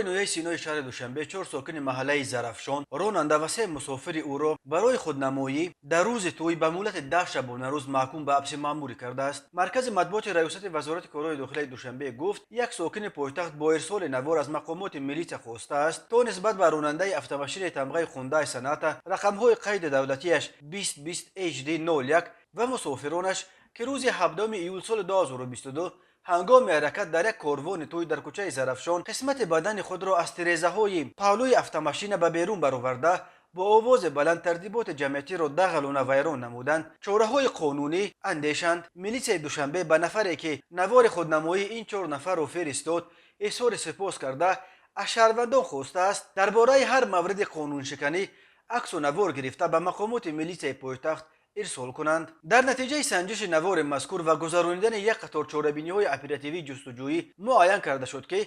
Додгоҳи ноҳияи Синои шаҳри Душанбе чор сокини маҳаллаи Зарафшон, ронанда ва се мусофири ӯро барои худнамоӣ дар рӯзи тӯй ба муҳлати 10 шабонарӯз маҳкум ба ҳабси маъмурӣ кардааст. Маркази матбуоти Раёсати Вазорати корҳои дохилаи Душанбе гуфт, як сокини пойтахт бо ирсоли навор аз мақомоти милитсия хостааст, то нисбат ба ронандаи автомашинаи тамғаи Хундай Соната, рақамҳои қайди давлатиаш 2020 HD 01 ва мусофиронаш, ки рӯзи 7 июл соли 2022 ҳангоми ҳаракат дар як корвони тӯй дар кӯчаи Зарафшон қисмати бадани худро аз тирезаҳои паҳлӯи автомашина ба берун бароварда, бо овози баланд тартиботи ҷамъиятиро дағалона вайрон намуданд, чораҳои қонунӣ андешанд. Милитсияи Душанбе ба нафаре, ки навори худнамоии ин чор нафарро фиристод, изҳори сипос карда, аз шаҳрвандон хостааст, дар бораи ҳар мавриди қонуншиканӣ аксу навор гирифта, ба мақомоти милитсияи пойтахт ирсол кунанд. Дар натиҷаи санҷиши навори мазкур ва гузаронидани як қатор чорабиниҳои оперативии ҷустуҷӯӣ муайян карда шуд, ки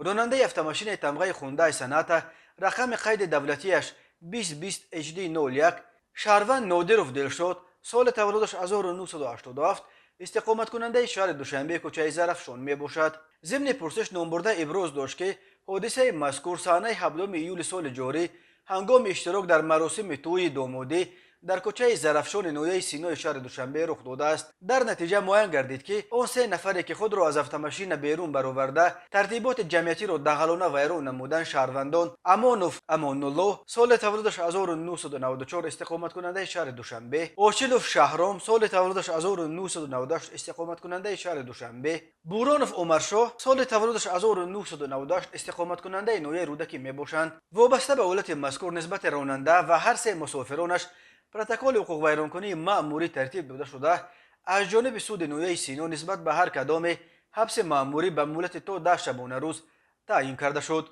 ронандаи автомашинаи тамғаи Хундай Соната, рақами қайди давлатиаш 2020 HD 01, шаҳрванд Нодиров Дилшод, соли таваллудаш 1987, истиқоматкунандаи шаҳри Душанбе, кӯчаи Зарафшон мебошад. Зимни пурсиш номбурда иброз дошт, ки ҳодисаи мазкур саҳнаи 7 июли соли ҷорӣ ҳангоми иштирок дар маросими тӯйи домодӣ дар кӯчаи Зарафшони ноҳияи Синои шаҳри Душанбе рух додааст. Дар натиҷа муайян гардид, ки он се нафаре, ки худро аз автомашина берун бароварда, тартиботи ҷамъиятиро дағалона вайрон намуданд, шаҳрвандон Амонов Амонуллоҳ, соли таваллудаш 1994, истиқоматкунандаи шаҳри Душанбе, Очилов Шаҳром, соли таваллудаш 1998, истиқоматкунандаи шаҳри Душанбе, Буронов Умаршоҳ, соли таваллудаш 1998, истиқоматкунандаи ноҳияи Рӯдакӣ мебошанд. Вобаста ба ҳолати мазкур нисбати ронанда ва ҳар се мусофиронаш протоколи ҳуқуқвайронкунии маъмурӣ тартиб дода шуда, аз ҷониби суди ноҳияи Сино нисбат ба ҳар кадоме ҳабси маъмурӣ ба муҳлати то 10 шабонарӯз таъйин карда шуд.